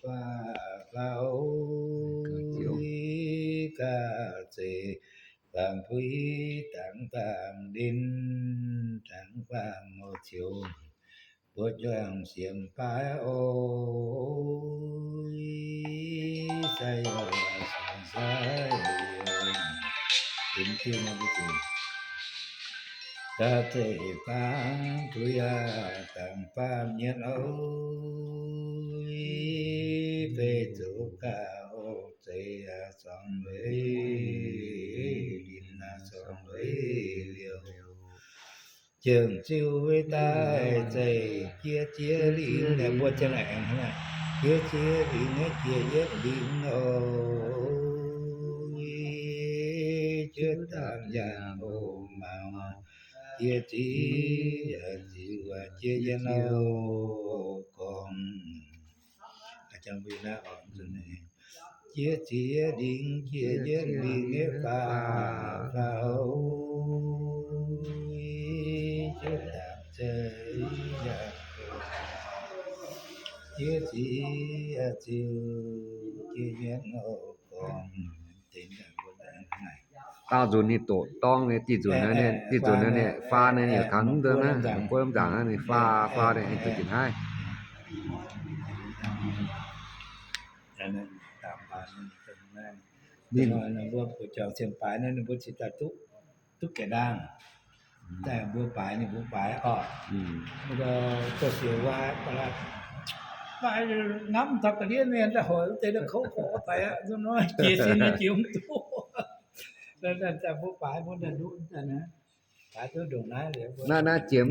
ພາພາໂອຍ ກະເສ ຄວາມຜຸຍ ທັງຄວາມດິນ ທັງຄວາມໂມຊິວ ບົດຢ່າງສຽມປາຍໂອຍ ໄຊໂຍ ໄຊໂຍ ເປັນທີ່ມາທີ່ສຸດ ກະເສ ຟັງທຸຍາ ຕັງປາມຍຽນໂອຍ ເປຕຸກະໂອເຕ ອະສອງເວ ລິນນະສອງເວລຽວ ເຈີງຊິວເວຕາຍເຈ ເຈຍເຈຍລິງ ແລະ ບົດຈັ່ງໃດຫັ້ນນະ ເຈຍເຈຍລິງ ເຈຍເຈຍລິງໂອຍ ເຈຍຕານຍາໂອມາ ເຈຍຈີ ເຈຍຈີວາ ເຈຍຍາໂນກອງ ອາຈານວິນະອອກຕົວນີ້ ເຈຍເຈຍລິງ ເຈຍເຈຍລິງເອຟາ ຟາໂອຍ ເຈຍຕາເຈຍ ເຈຍເຈຍ ເຈຍເຈຍໂນກອງ ເຕັມກັນໝົດແລ້ວ ຕາຈຸນນີ້ໂຕຕ້ອງນີ້ ຕິຈຸນນັ້ນນີ້ ຕິຈຸນນັ້ນນີ້ ຟ້ານັ້ນນີ້ ຄັນເດີນະ ໂປ້ຍມາຈາກນັ້ນນີ້ ຟ້າ ຟ້າໄດ້ໃຫ້ຈຸນກິນໃຫ້ ອັນນັ້ນຕາມບ້ານນີ້ເປັນນັ້ນ ນີ້ ນ້ອຍນະ ພວກເຈົ້າສຽມປາຍນັ້ນ ບໍ່ຊິຕາຕຸ ຕຸກແກດາງ ແຕ່ບົວປາຍນີ້ ບົວປາຍອອກ ອືມ ມັນກໍຕົວສຽວວ່າປະຫຼາດ ປາຍງາມທັກກະດຽນແມ່ນແຕ່ຫອຍ ແຕ່ເລື່ອງເຂົາຂໍໄປອະ ສ່ວນນ້ອຍເຈຊິນນະ ເຈີໂຕ ແລ້ວນັ້ນແຕ່ບົວປາຍ ບໍ່ໄດ້ດຸນນະ ປາຍຕົວດົງນາຍເລີຍ ນະ ນະ ເຈີມ